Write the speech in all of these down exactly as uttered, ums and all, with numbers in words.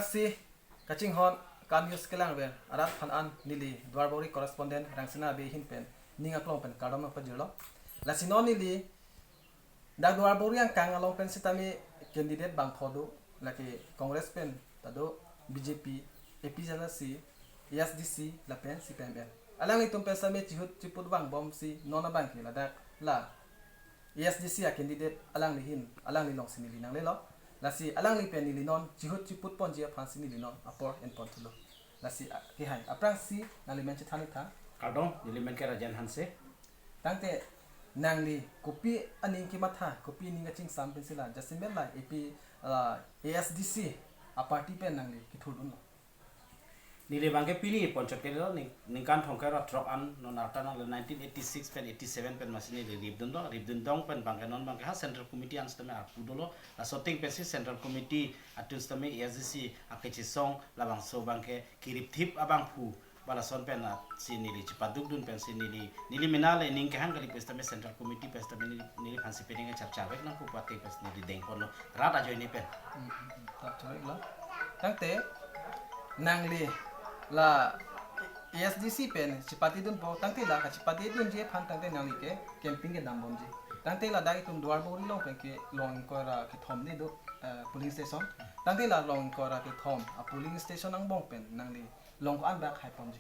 Si kachinghon Kan News kelang pen arat aphan an neli Duarbagori correspondent Rangsina Bey ahin pen ning aklong pen kardom nangpajirlo. Lasi non neli dak Duarbagori angkang along pen sitame candidate bangpho do, lake Congress pen ta do, B J P, A P H L C, A S D C lapen C P I M L. Alanglitum pen sitame chihut chiput vangbomsi non abangke ladak la A S D C a candidate alangli ahin, alangli alongsi neli nanglelo. Lasi alangli pen neli non chihut chiput ponji aphansi neli non apor enpon thulo. Lasi a, kehai, aphrangsi nangli men chethan ik tha. Kardom, neli men ke Rajen Hanse. Tangte nangli kopi aning kematha, kopi aning kachingsam pensi la jasemet la A P, la A S D C a party pen nangli kethurdunlo? Neli abangke pini ponchot kali lo, ning, ningkan thomkre ra throk an non arta nang le nineteen eighty-six pen eighty-seven pen masi neli ripdunlo, ripdun dong pen abangke non abangke ha Central Committee an sitame arpu dolo, laso ateng pensi Central Committee atum sitame A S D C akechisong labangso abangke kiripthip abangphu ba lason pen, ah, si neli chepadukdun pensi neli, neli mena le ning kehang kali pu sitame Central Committee pen sitame neli, neliphansi penang charcha vek nangpo pu ateng pensi neli dengponlo rat ajoine pen. Hmm, hmm, hmm. Tap chorek lo. Tangte nangli la A S D C pen chepatidunpo, tangte la kachepatidunji aphan tangte nangli ke campaign kedambomji. Tangte ladak itum Duarbagori along pen ke long ingkoi ra kethom ni do, eh, polling station. Tangte la long ingkoi ra kethom a polling station angbong pen nangli long ko-an bak haiponji?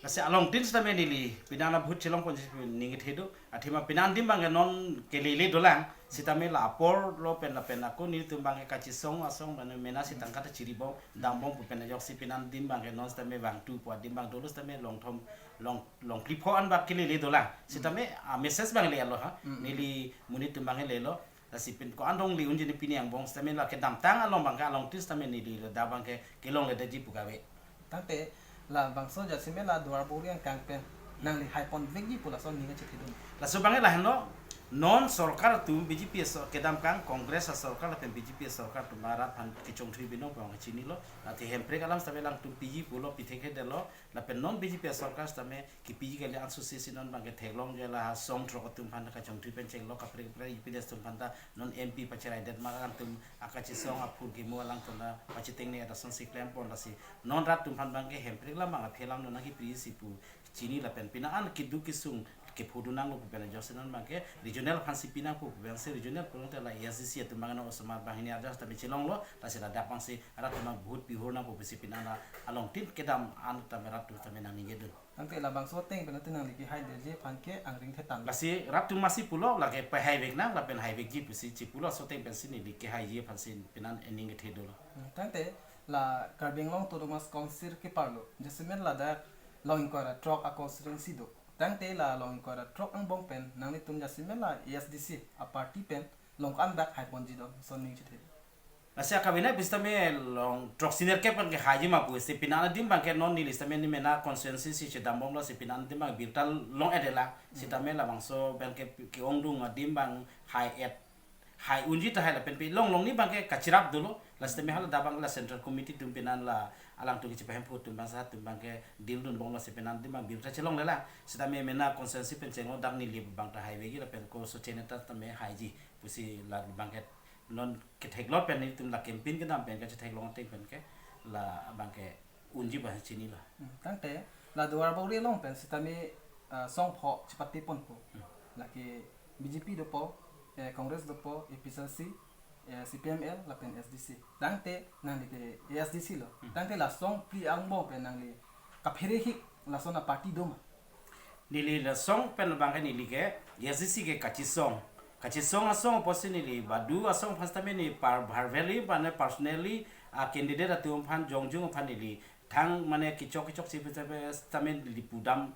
Lasi alongtin sitame neli penang la vote chelongponji pu ning kethe do. Athema penang adim abangke non kelele dolang. Sitame la apor lo pen lapen ako nelitum abangke kachisong asong mane mena si tangka ta chiribom, dambom pu pen ajoksi penang adim abangke non sitame vangthu pu adim abang dolo sitame longthom, long, longkli pho an bak kelele dolang. Sitame a message abang lelo ha. Mm, mm. Neli monit atum abang lelo. Lasi pen ko-an longle unji ni pini angbong sitame la kedamtang along abangke alongtin sitame neli ladak abangke kelongledetji pu kave. Tangte labangso jasemet la Duarbagori angkang pen nangli haipon vekji pu laso aning kachethedun? Laso abangke lahenlo, non sorkar atum B J P so-, kedamtang Congress asorkar lapen B J P asorkar atum arat aphan kechongthui binong pu abangke chinilo. Athe Hemprek alam sitame alangtum piji pulo, pithekthe detlo. Lapen non B J P asorkar sitame kipi kali, ansose si non abangke theklongji, la asong throk atum aphan ta kachongthui pen chenglo, kaprek kaprek U P D S atum aphan ta non M P pachiraidet ma alangtum akachisong aphur kimo alangtum ta pachitengne, lason si klempon, lasi non rat atum aphan abangke Hemprek alam abang aphi alam non nangkipriji pu chini lapen penang an keduk kesung kephodun nanglo pu pen ajoksi non abangke regional aphansi pinangpo pu abangsi regional pulote la A S D C atum abang non osomar banghini arjas tame chelonglo, lasi ladak abangsi rat atum abang vote pihur nangpo pusi penang la alongtin kedam an tame rat atum tame nangningjedun. Tangte labangso ateng pen atu nangli kehaidetji aphan ke angring thetan. Lasi rat atum masi pulo, lake pehai vek nang lapen hai vekji pusi chipulo, laso ateng pensi neli kehaiji aphansi penang aning kethe dolo. Hmm, tangte la Karbi Anglong Autonomous Council keparlo jasemet ladak long ingkoi ra throk a constituency do. Tangte la long ingkoi ra throk angbong pen nanglitum jasemet la A S D C a party pen long ko-an bak haiponji do, laso aning chethe? Lasi akabine pu sitame long throk senior ke pen kehaiji ma pusi penang adim abangke non neli sitame ne mena constituency si chedambomlo si penang adim abang birta long-et-et lang. Sitame labangso abangke ke-ongdung adim abang hai-et, hai unji tahai lapen pe long long ni abangke kachirap dolo. Lasi tame hala ladak abang la Central Committee atum penang la alangtum kachepahemphu atum abang sahat atum abangke deal dunbomlo si penang adim abang birta chelongle lang. Sitame mena constituency pen chenglo, dak neli abang ta hai vekji lapen ko so cheneta tame haiji pusi la abangke non ketheklot pen nelitum la campaign kedam pen kachetheklong ateng pen ke la abangke unji ba chinilo. Hmm, tangte la Duarbagori along pen sitame, ah, song pho chepate ponpo. Hmm. Lake B J P dopo, eh, Congress dopo, A P H L C, eh, C P I M L lapen A S D C. Tangte nangli ke A S D C lo. Hmm. Tangte la song phli angbong pen nangli kaphere hik lason a party do ma? Neli la song pen abangke neli ke A S D C ke kachisong. Kachisong asong apotsi neli badu asong aphan sitame neli par verbally mane personally a candidate atum aphan jongjung aphan neli thang mane kechok kechok si sitame neli pudam,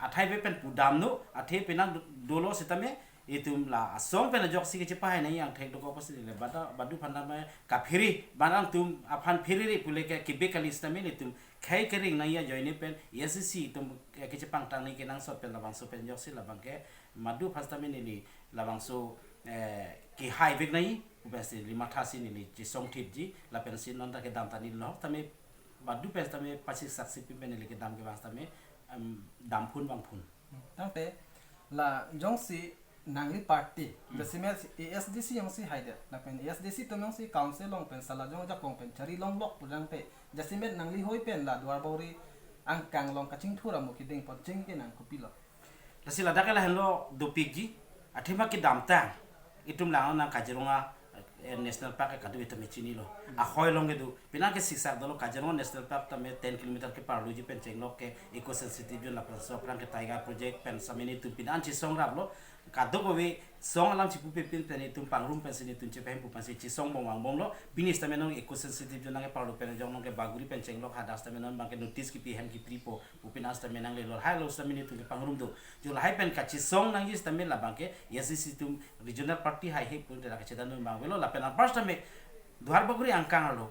athai pe pen pudamnon, athe penang do-, dolo sitame itum la asong pen ajoksi kechepahai nangji angthek dokok apotsi neli badu, badu aphan tame kaphere, badu atum aphan pherere pule ke kebe kali sitame nelitum khei kering nangji ajoine pen A S D C atum ke kechepangtang nangji kenangsot pen labangso pen ajoksi labangke badu aphan sitame neli labangso, eh, kehai vek nangji pu pensi neli mathasi neli chesong thipji lapensi non ta kedam ta neli lo tame badu pen sitame pasi saksi pi pen neli kedam ke abang sitame, em, damphun vangphun. Hmm, tangte la jongsi Nangli party, hmm, jasemet A S D C jongsi haidet, lapen A S D C atum jongsi council along pen sala jong ajakong pen chari longlok pulang te, jasemet nangli hoi pen la Duarbagori angkang along kachingthur amo kedeng pon cheng ke nang kopilo? Lasi ladak ke lahenlo dopikji, athema kedamtang itum lang nang Kaziranga, eh, National Park ke kadu itum chinilo. Ahoi along kedo, penang ke siksak dolo, Kaziranga National Park tame ten kilometer ke parluji pen chenglok ke eco sensitive zone lapen so aphrang ke Tiger Project pen sitame nelitum penang chisong raplo. Kadokave song alam chipupe pin pen itum pangrum pensi nelitum chepahempu pensi chisong bom vangbomlo. Pini sitame non eco sensitive zone nang ke parlu pen jong non ke Bagori pen chenglok hadak sitame non abang ke notice kipi hem kipripo pu penang sitame nanglelo, hailo sitame nelitum ke pangrum do. Jo lahai pen kachisong nangji sitame labang ke A S D C atum regional party haihe pun tera kachedan non abang avelo, lapen anpar sitame Duarbagori angkang arlo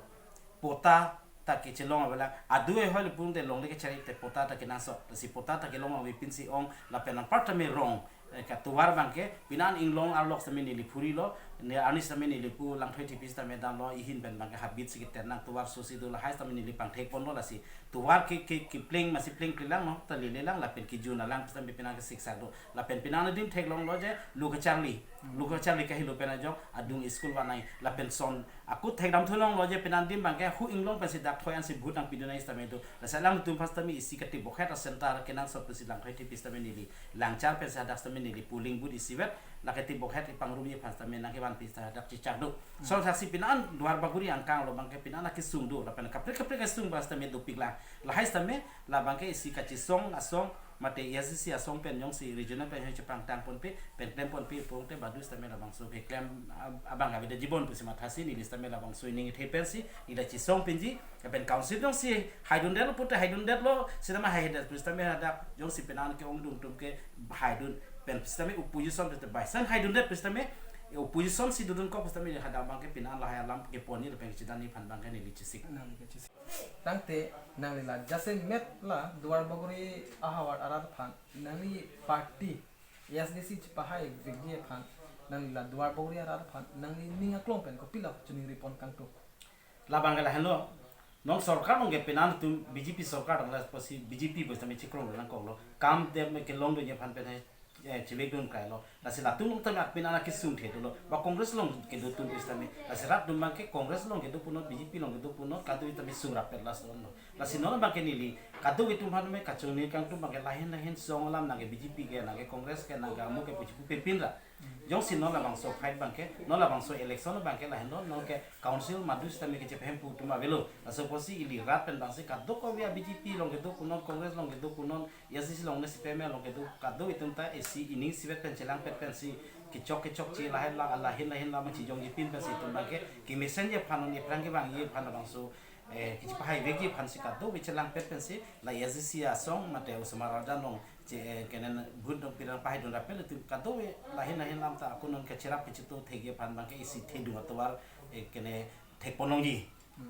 patta ta kechelong avelang, adu ahoi le pun te longle kechari te patta ta kenangsot, si patta ta kelong ave pinsi ong, lapen anpar tame rong, eh, katovar abang ke penang inglong arlok sitame neli phurilo, ne arni sitame neli pu Langthoi Thepi sitame damlo, ihin pen abang ke habit si keten nang tovar sosi do, lahai sitame neli pangthek ponlo, lasi tovar ke, ke, kepleng masi pleng pleng lang no, ta lele lang, lapen kejun alang sitame penang ke siksak do, lapen penang adim theklonglo je, lo kacharli, lo kacharli kahelo pen ajok adung school vanai, lapen son akut thekdam thulonglo je penang adim abang ke hu inglong pensi dak thoi ansi vote nangpidun nang sitame do. Lasi alangtum aphan sitame isi katibokhet a-center kenangsot pusi Langthoi Thepi sitame neli Langchar pensi hadak sitame neli polling booth isivet, lake tibokhet ipangrumji aphan sitame nang kevanpi sita hadak chechak do. So saksi penang Duarbagori angkang arlo abang ke penang akesung do, lapen kaprek kaprek kesung abang sitame dopik lang. Lahai sitame labang ke isi kachisong asong mate A S D C asong pen jongsi regional pen jongsi pangtang ponpe, pen klem ponpe pu te badu sitame labangso keklem ab-, abang avedetji bon pusi mathasi neli sitame labangso ining ithe pensi neli chisong pinji, pen council jongsi haidundetlo pute haidundetlo, sitame haihedet pu sitame hadak jongsi penang ke-ongdung atum ke haidun pen sitame opposition pute baisang haidundet pu sitame opposition si dudunkok pu sitame hadak abang ke penang lahai alam keponji lapen kechedani aphan abang ke neli chisik. Nang kechisik. Tangte nangli la jasemet la Duarbagori ahavar arat aphan, nangli party A S D C chepahai vekji aphan, nangli la Duarbagori arat aphan nangli ning aklong pen kopilo chiningri pon kangtung? Labang ke lahenlo, non sorkar along ke penang atum B J P sorkar along la pusi B J P pu sitame chikrong nangkoklo, kam dem kelongdunji aphan pen hai eh, chivekdun kailo. Lasi latum along tame akpin anak kesung the dolo. Ba Congress along kedo atum pu sitame. Lasi rat atum abang ke Congress along kedo punon, B J P along kedo punon, kadu sitame sung rapet lason lo. Lasi non abang ke neli kadu atum aphan me kachongni kangtung abang ke lahin lahin song alam nang ke B J P ke, nang ke Congress ke, nang ke amo ke pu chipupe pin ra. Jongsi non labangso fight abang ke, non labangso election abang ke lahin non, non ke council madu sitame kechepahempu atum avelo. Laso apotsi ili rat pen abang si kadokave a-B J P along kedo punon, Congress along kedo punon, A S D C along ne C P I M along kedo kado itum ta isi ining isivet pen chelangpet pensi kechok kechokche lahai la lahin lahin la machijongji pin pensi itum abang ke kemesenji aphan, non aphrang kevangji aphan labangso, eh, kechepahai vekji aphansi kado ave chelangpet pensi la A S D C asong mate osomar raja along che, eh, kenen bhut dong pirang pahaidun rapet itum kado ave lahin lahin lam ta ako non kecherap kechito thekji aphan abang ke isi thedung atovar, eh, kene thek ponlongji.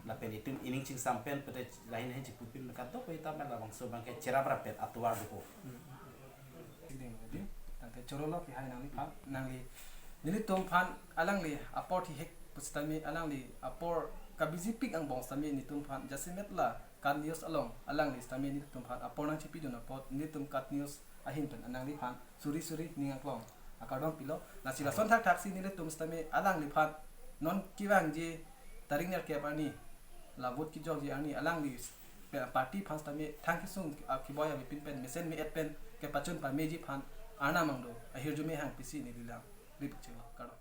Lapen itum ining chingsam pen pute lahin lahin chipupin kadokave ta labangso abang ke cherap rapet atovar dopo. Ding, ding. Tangte chorolo kehai nangliphan, nangli, nelitum aphan alangli apor thihek pu sitame, alangli apor kabijipik angbong sitame nelitum aphan jasemet la KAT News along alangli sitame nelitum aphan apor nangchipidun apot nelitum KAT News ahin pen nangliphan suri suri ning aklong akardom pilo. Lasi lason thakthak si nelitum sitame alangliphan non kevangji tarik nerkep arni la vote kejokji arni alangli pe-, party aphan sitame thang kesung, ah, keboi ave pin pen mesen me-et pen kepachun pameji aphan Arnam angdo ahirjume hang pisi neli lang ripik chelo. Kardom.